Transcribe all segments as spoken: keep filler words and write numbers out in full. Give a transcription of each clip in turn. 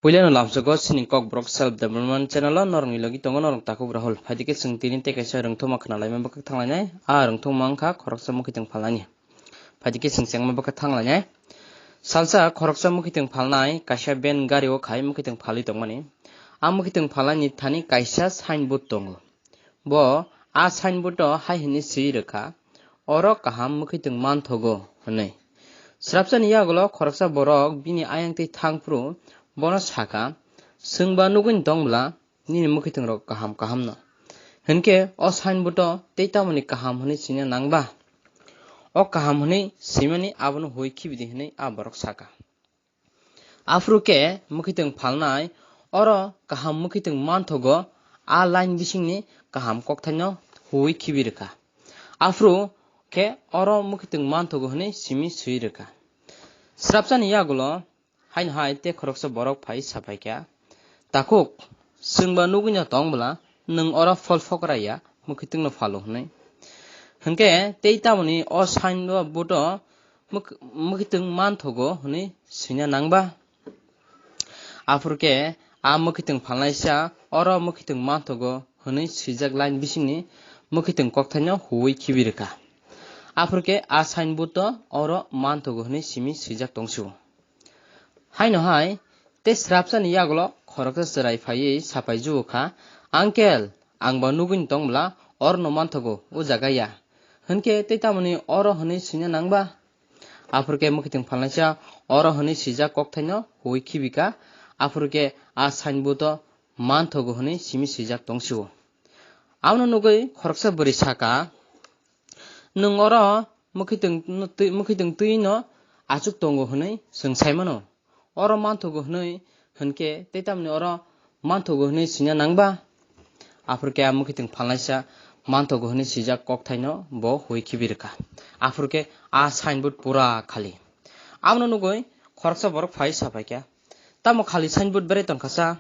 Puilano lamsogo chini Kokborok Self Development Channel o norokni logi tongo norok takhuk Rahul. Phaidi khe chwng tini tei kaisa rwngthoma khna laima bwkhak thanglainai. A rwngthoma wngkha khoroksa mwkhwitwng phalnaini. Phaidi khe chwng chengma bwkhak thanglainai. Salsa khoroksa mwkhwitwng phalnai kaisa van gari o khai mwkhwitwng phalwi tongmani. A mwkhwitwng phalnaini thani kaisa signboard tongo. Bo a signboard o hai hwnwi swi rwkha, "Oro kaham mwkhwitwng manthogo," hwnwi. Srapsani yagulo khoroksa borok bini ayang twi thang phuru bono sakha, "Chwngba nugwini tong bwla nini mwkhwitwng rok kaham kaham no. Hwnkhe o signboard o tei tamoni kaham hwnwi swina nangba? O kaham hwnwi swimani abono hui khibidi," hwnwi a borok sakha. Aphuru khe mwkhwitwng phalnai, "Oro kaham mwkhwitwng manthogo, a line bisingni kaham kokthaino hui khibi rwkha." Aphuru khe, "Oro mwkhwitwng manthogo," hwnwi simi swi rwkha. Srapsani yagulo haino hai tei khoroksa borok phai saphaikha, "Takhuk, chwngba nugwino tong bwla nwng oro phol phokra ya mwkhwitwngno phalo," hwnwi. Hwnkhe tei tamoni o sign o buto mwk-, mwkhwitwng manthogo hwnwi swina nangba? Aphuru khe a mwkhwitwng phalnaisa, "Oro mwkhwitwng manthogo," hwnwi swijak line bisingni mwkhwitwng kokthaino huwi khibi rwkha. Aphuru khe a signboard o, "Oro manthogo," hwnwi simi swijak tongsio. Haino hai tei srapsani yagulo khoroksa chwrai phaiwi sapai juo kha, "Uncle, ang ba nugwini tong bwla, orono manthogo, o jaga ya." Hwnkhe tei tamoni "Oro" hwnwi swina nangba? Aphuru khe mwkhwitwng phalnaisa, "Oro" hwnwi swijak kokthaino huwi khibika. Aphuru khe a signboard o "Manthogo" hwnwi simi swijak tongsio. Abono nugwi khoroksa bwrwi saka, "Nwng oro mwkhwitwng twi-, mwkhwitwng twino achuk tongo hwnwi chwng sai mano. Oro manthogo hwnwi hwnkhe tei tamni oro manthogo hwnwi swina nangba?" Aphuru khe a mwkhwitwng phalnaisa "Manthogo" hwnwi swijak kokthaino bo hui khibi rwkha. Aphuru khe a signboard pura khali. Abono nugwi khoroksa borok phai saphaikha, "Tamo khali signboard berai tongkha sa?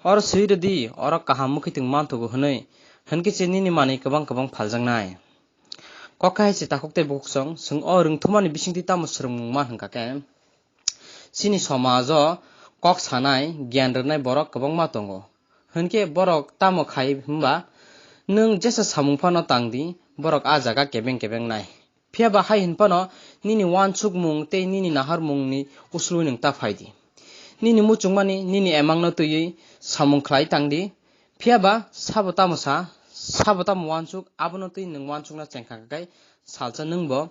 Oro swi rwdi, oro kaham mwkhwitwng manthogo hwnwi, hwnkhe se nini manwi kwbang kwbang phaljaknai." Kok hai se takhuk tei bukhuk song, chwng o rwngthomani bisingtwi tamo swrwngmung man hwnkha khe, chini somajo kok sanai, giyan rwnai borok kwbangma tongo. Hwnkhe borok tamo khai hwnba, nwng jesa samung phano tang di, borok a jaga kebeng kebeng nai. Phiya ba hai hwn phano nini uansukmung tei nini naharmungni uslui nwng ta phai di. Nini muchungmani nini emangno twiwi samung khlai tang di. Phiya ba sabo tamo sa, sabo tamo uansuk, abono twi nwng uansukna chengkha khe salsa nwng bo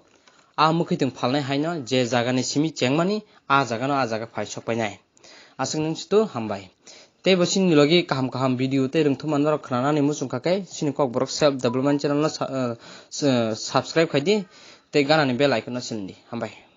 a mwkhwitwng phalnai haino je jagani simi chengmani a jagano a jaga phai sok painai. Aswk nwng situ hambai. Tei bo chini logi kaham kaham video tei rwngthoma norok khwnanani muchung kha khe chini Kokborok Self Development Channel no sa-, eh, s-, subscribe khai di tei ganani bell icon no sil di. Hambai.